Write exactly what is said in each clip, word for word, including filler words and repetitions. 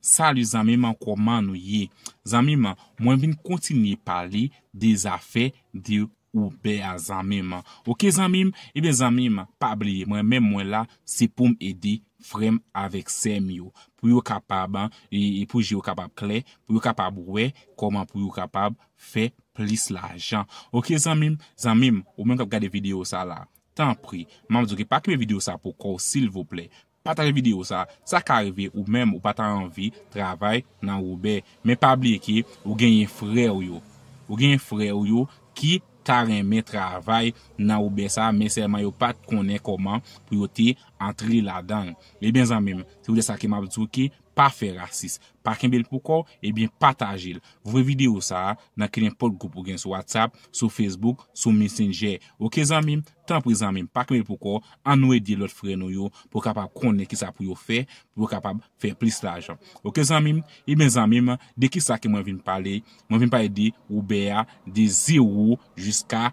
Salut zanmi m, kòman nou ye? Zanmi m, mwen vin kontinye pale de zafè de Uber a zanmi m. Oke zanmi m, ebyen zanmi m, pa bliye, mwen menm mwen la, se pou m ede frè m avèk sè m yo. Pou yo kapab, e, e pou je yo kapab klè, pou yo kapab wè kòman pou yo kapab fè plis lajan. Oke zanmi m, zanmi m, ou menm k ap gade videyo sa la, tanpri, m ap di w ke pa kenbe videyo sa pou kò w, silvouplè. Pataje videyo sa, sa ka rive ou menm ou pa ta anvi travay nan Uber. Men pa bliye ke ou genyen frè w yo. Ou genyen frè w yo ki ta renmen travay nan Uber sa, men sèlman yo pa t konnen kòman pou yo te antre ladan l. Ebyen zanmi m, se poutèt sa ke m ap di w ke pa fè rasis. Pa kenbe l pou kò w, ebyen pataje l. Voye videyo sa a nan kenenpòt gwoup ou gen sou WhatsApp, sou Facebook, sou Messenger. Oke zanmi m, tanpri zanmi m, pa kenbe l pou kò w, ann nou ede lòt frè nou yo pou kapab konnen kisa pou yo fè, pou yo kapab fè plis lajan. Oke zanmi m, ebyen zanmi m, de kisa ke mwen vin pale? Mwen vin pale de Uber a, de zewo jiska,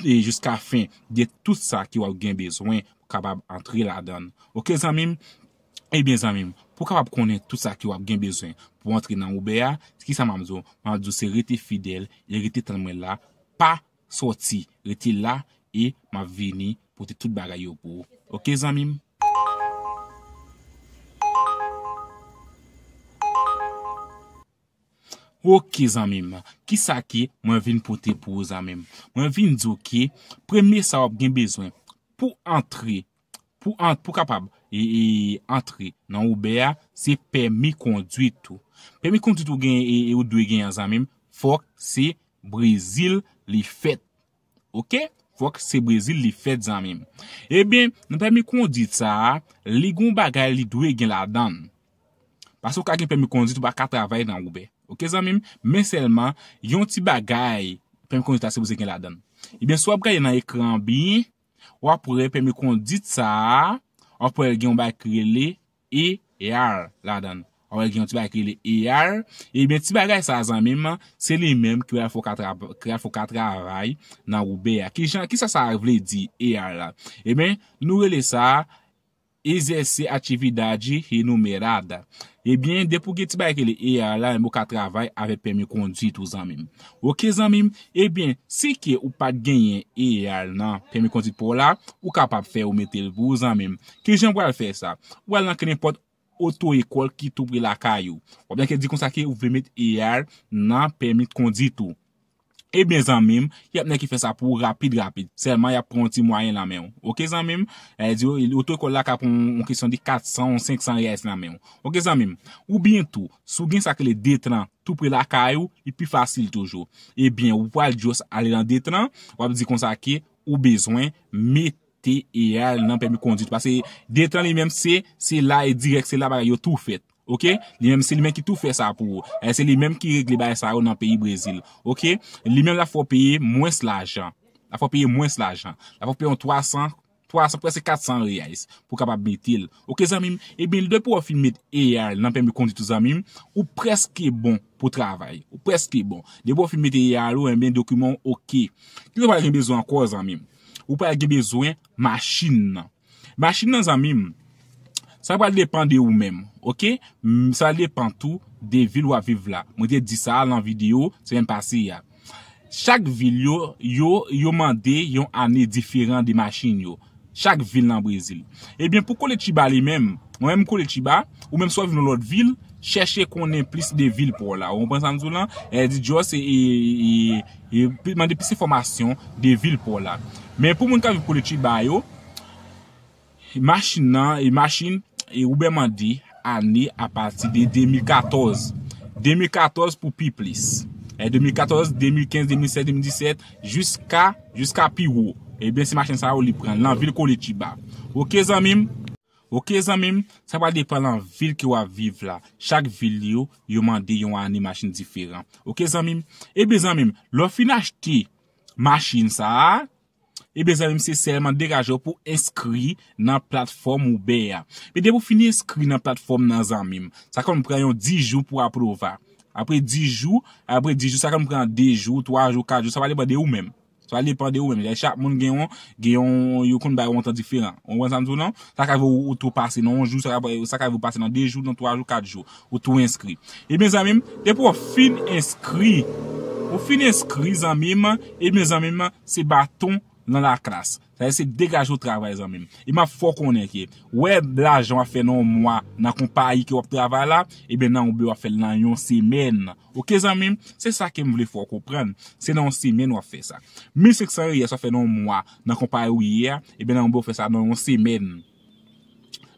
e jiska fen, de tout sa ke w ap gen bezwen pou kapab antre ladan l. Oke zanmi m, ebyen zanmi m, pou w kapab konnen tout sa ke w ap gen bezwen pou antre nan Uber a, kisa m ap di w? M ap di w se rete fidèl e rete tann mwen la, pa sòti, rete la e m ap vini pote tout bagay yo pou ou. Oke zanmi m? Oke zanmi m, kisa ke mwen vin pote pou ou zanmi m? Mwen vin di w ke premye sa w ap gen bezwen pou antre, pou an-, pou kapab e, e, antre nan Uber a, se pèmi kondwit ou. Pèmi kondwit ou gen e, e ou dwe gen an zanmi m, fòk se Brezil li fèt. Oke? Fòk se Brezil li fèt zanmi m. Ebyen, nan pèmi kondwit sa a, li gon bagay li dwe gen ladan l. Paske ou ka gen pèmi kondwit ou pa ka travay nan Uber. Oke zanmi m? Men sèlman, yon ti bagay pèmi kondwit la sipoze gen ladan l. Ebyen, si w ap gade nan ekran an byen, w ap wè pèmi kondwit sa a, w ap wè l gen yon bagay ki rele E R ladan l. W ap wè l gen yon ti bagay ki rele E R. Ebyen, ti bagay sa a, zanmi m, se li menm ki pral fè w ka trava-, ki pral fè w ka travay nan Uber a. Kijan, kisa sa vle di E R la? Ebyen, nou rele sa exercer atividade remunerada. Ebyen, depi w gen ti bagay ki rele E R la, ebyen, ou ka travay avèk pèmi kondwit ou, zanmi m. Oke, zanmi m? Ebyen, si ke ou pa t genyen E R nan pèmi kondwit pa w la, ou kapab fè yo mete l pou ou, zanmi m. Kijan w pral fè sa? Ou al nan kenenpòt oto ekòl ki tou pre lakay ou. W ap gen ke di konsa ke ou vle met E R nan pèmi kondwit ou. Ebyen, zanmi m, y ap nèk ki fè sa pou ou rapid, rapid. Sèlman, y ap pran yon ti mwayen nan men w. Oke, zanmi m? E, di w, oto ekòl la ka pran yon kesyon de kat san ou senk san reais nan men w. Oke, zanmi m? Oubyen tou, si w gen sa ki rele Detran tou pre lakay ou, li pi fasil toujou. Ebyen, ou pral just ale nan Detran, w ap di konsa ke ou bezwen mete E R nan pèmi kondwit. Paske Detran li menm se, se la e dirèk, se la bagay yo tou fèt. Oke? Li menm se li menm ki tou fè sa pou ou. E se li menm ki regle bagay sa yo nan peyi Brezil. Oke? Li menm l ap fè w peye mwens lajan. L ap fè w peye mwens lajan. L ap fè w peye yon twa san, twa san, prèske kat san reais pou w kapab mete l. Oke, zanmi m? Ebyen, depi w fin met E R nan pèmi kondwit ou, zanmi m, ou prèske bon pou travay. Ou prèske bon. Depi w fin mete E R ou, ebyen, dokiman w oke. Kisa w pral gen bezwen ankò, zanmi m? Ou pral gen bezwen machin nan. Machin nan, zanmi m, sa pral depann de ou menm, oke? M, sa depann tou de vil w ap viv la. Mwen te di sa nan videyo semèn pase a. Chak vil yo, yo, yo mande yon ane diferan de machin yo. Chak vil nan Brezil. Ebyen, pou Curitiba li menm, mwen menm Curitiba, ou menm si w ap viv nan lòt vil, chèche konnen plis de vil pa w la. Ou konprann sa m di w lan? E di just e, e, e, e, mande plis enfòmasyon de vil pa w la. Men pou moun k ap viv Curitiba yo, machin nan, e machin, e Uber mande ane apati de de mil katòz. De mil katòz pou pi plis. E de mil katòz, de mil kenz, de mil sèz, de mil disèt, jiska, jiska pi wo. Ebyen, se machin sa yo li pran nan vil Curitiba. Oke, zanmi m? Oke, zanmi m? Sa va depann nan vil ke w ap viv la. Chak vil yo, yo mande yon ane machin diferan. Oke, zanmi m? Ebyen, zanmi m, lè w fin achte machin sa a, ebyen, zanmi m, se sèlman degaje w pou w enskri nan platfòm Uber a. Men depi w fin enskri nan platfòm nan, zanmi m, sa konn pran yon dis jou pou apwouve. Apre dis jou, apre dis jou, sa konn pran de jou, twa jou, kat jou, sa va depann de ou menm. Sa depann de ou menm. Chak moun gen yon, gen yon, yo konn bay yon tan diferan. Ou konprann sa m di w lan? Sa ka rive ou, ou tou pase nan yon jou, sa ka, sa ka rive ou pase nan de jou, nan twa jou, kat jou. Ou tou enskri. Ebyen, zanmi m, depi w fin enskri, ou fin enskri, zanmi m, ebyen, zanmi m, se baton nan laklas. Sa se degaje w travay, zanmi m. E m ap fè w konnen ke, wè, lajan w ap fè nan yon mwa nan konpayi ke w ap travay la, ebyen, nan yon bè w ap fè l nan yon semèn. Oke, zanmi m, se sa ke m vle fè w konprann. Se nan yon semèn w ap fè sa. Mil senk san riyèl sa w fè nan yon mwa nan konpayi ou ye a, ebyen, nan yon bè w fè sa nan yon semèn.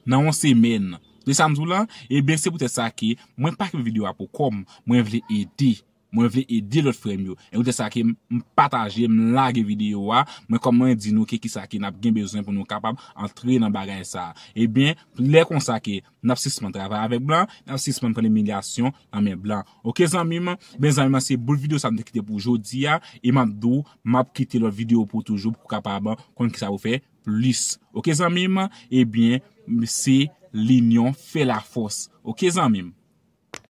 Nan yon semèn. Se sa m di w lan? Ebyen, se poutèt sa ke mwen pa kenbe videyo a pou kò m, mwen vle ede. Mwen vle ede lòt frè m yo. E poutèt sa ke m, m pataje, m lage videyo a. Mwen kòm mwen di nou ke kisa ke n ap gen bezwen pou nou kapab antre nan bagay sa a. Ebyen, lè konsa ke n ap sispann travay avèk blan, n ap sispann pran imilyasyon nan men blan. Oke, zanmi m? Ben, zanmi m, se bout videyo sa m te kite pou jodi a. E m ap di w, m ap kite lòt videyo pou toujou pou w kapab konn kisa pou fè plis. Oke, zanmi m? Ebyen, se linyon fè lafòs. Oke, zanmi m?